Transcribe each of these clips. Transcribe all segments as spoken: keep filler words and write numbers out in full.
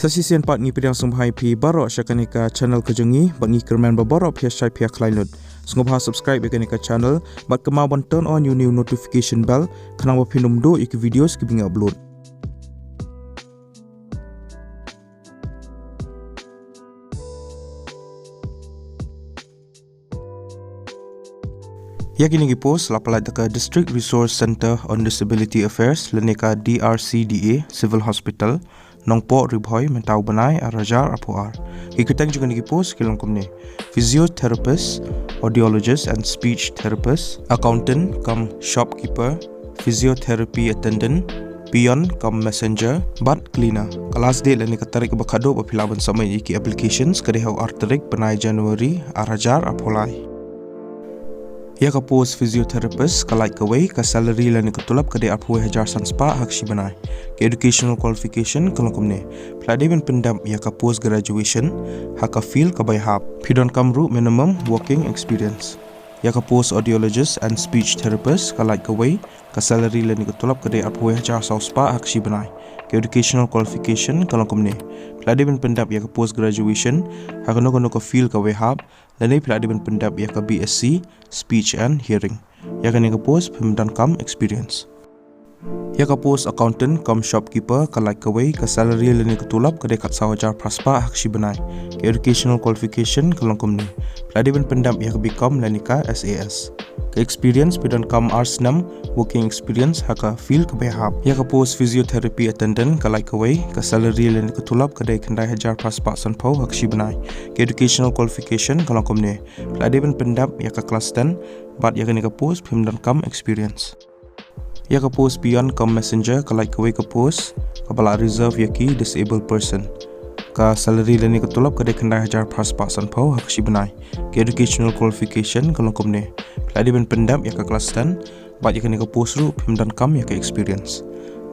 Sa shisien pat ngi pdiang sngewbha ïa phi baroh sha kane ka channel ka jong ngi, bad ngi kyrmen ba baroh phi ïa shait phi ïa khlaiñ lut. Sngewbha subscribe ïa kane ka channel, bad kynmaw ban turn on ïa une u notification bell, khnang ba phin ym duh ïa ki videos kiba ngi upload. Ïa kine ki post la pynlait da ka District Resource Centre on Disability Affairs lane ka D R C D A, Civil Hospital, Nongpoh, Ri Bhoi, mynta u bnai ar hajar arphew ar. Ki kyrteng jong kine ki post ki long kumne: physiotherapist, audiologist and speech therapist, accountant cum shopkeeper, physiotherapy attendant, peon cum messenger, bad cleaner. Ka last date lane ka tarik kaba khatduh ba phi lah ban submit ïa ki applications ka dei ha u ar tarik bnai January ar hajar arphew lai. Ïa ka post physiotherapist ka lait kawei, ka salary lane ka tulop ka dei arphew wei hajar san spah ha ka shi bnai. Ka educational qualification ka long kumne: phi la dei ban pyndep ïa ka post graduation ha ka field kaba ïahap. Phi donkam ruh minimum working experience. Ïa ka post audiologist and speech therapist ka lait kawei, ka salary lane ka tulop ka dei arphew wei hajar saw spah ha ka shi bnai. Ka educational qualification ka long kumne: phi la dei ban pyndep ïa ka post graduation ha kano kano ka field kaba ïahap, lane phi la dei ban pyndep ïa ka B S c speech and hearing. Ïa kane ka post phim donkam experience. Ïa ka post accountant cum shopkeeper ka lait kawei, ka salary lane ka tulop ka dei khatsaw hajar phra spah ha ka shi bnai. Ka educational qualification ka long kumne: phi la dei ban pyndep ïa ka B Com lane ka S A S. Ka experience phi donkam ar snem working experience ha ka field kaba ïahap. Ïa ka post physiotherapy attendant ka lait kawei, ka salary lane ka tulop ka dei khyndai hajar phra spah sanphew ha ka shi bnai. Ka educational qualification ka long kumne: phi la dei ban pyndep ïa ka class ten, bad ïa kane ka post phim donkam experience. Ïa ka post peon cum messenger ka lait kawei ka post kaba la reserve ïa ki disabled person. Ka salary lane ka tulop ka dei khyndai hajar phra spah sanphew ha ka shi bnai. Ka educational qualification ka long kumne: phi la dei ban pyndep ïa ka class ten, bad ïa kane ka post ruh phim donkam ïa ka experience.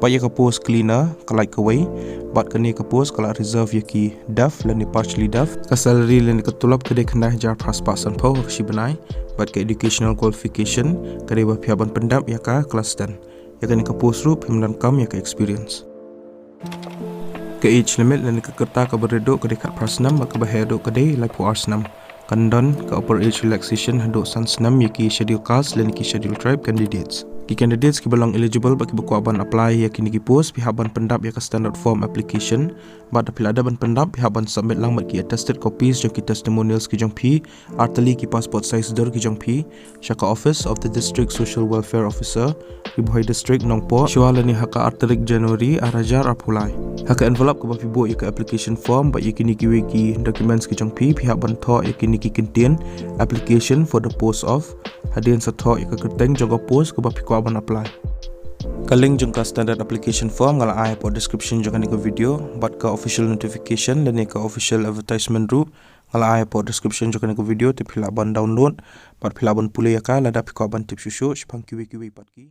Bad ïa ka post cleaner ka lait kawei, bad kane ka post ka la reserve ïa ki deaf lane partially deaf. Ka salary lane ka tulop ka dei khyndai hajar phra spah sanphew ha ka shi bnai, bad ka educational qualification ka dei ba phi hap ban pyndep ïa ka class ten. Ïa kane ka post ruh phim donkam ïa ka experience. Ka age limit lane ka rta kaba rit duh ka dei khatphra snem, bad kaba heh duh ka dei laiphew ar snem. Kan don ka upper age relaxation haduh san snem ïa ki schedule caste lane ki schedule tribe candidates. Ki candidates kiba long eligible bad kiba kwah ban apply ïa kine ki post, phi hap ban pyndep ïa ka standard form application. Bad da phi la dep ban pyndep, phi hap ban submit lang bad ki attested copies jong ki testimonials ki jong phi, ar tylli ki passport size dur ki jong phi, sha ka Office of the District Social Welfare Officer, Ri Bhoi District, Nongpoh, shwa lane ha ka ar tarik January ar hajar arphew lai. Ha ka envelope kaba phi buh ïa ka application form bad ïa kine kiwei ki documents ki jong phi, phi hap ban thoh ïa kine ki kyntien: application for the post of, hadien sa thoh ïa ka kyrteng jong ka post kaba phi kwah ban apply. Ka link jong ka standard application form nga la ai hapoh description jong kane ka video, bad ka official notification lane ka official advertisement ruh nga la ai hapoh description jong kane ka video, te phi lah ban download bad phi lah ban pule ïa ka lada phi kwah ban tip shuh shuh shaphang kiwei kiwei pat ki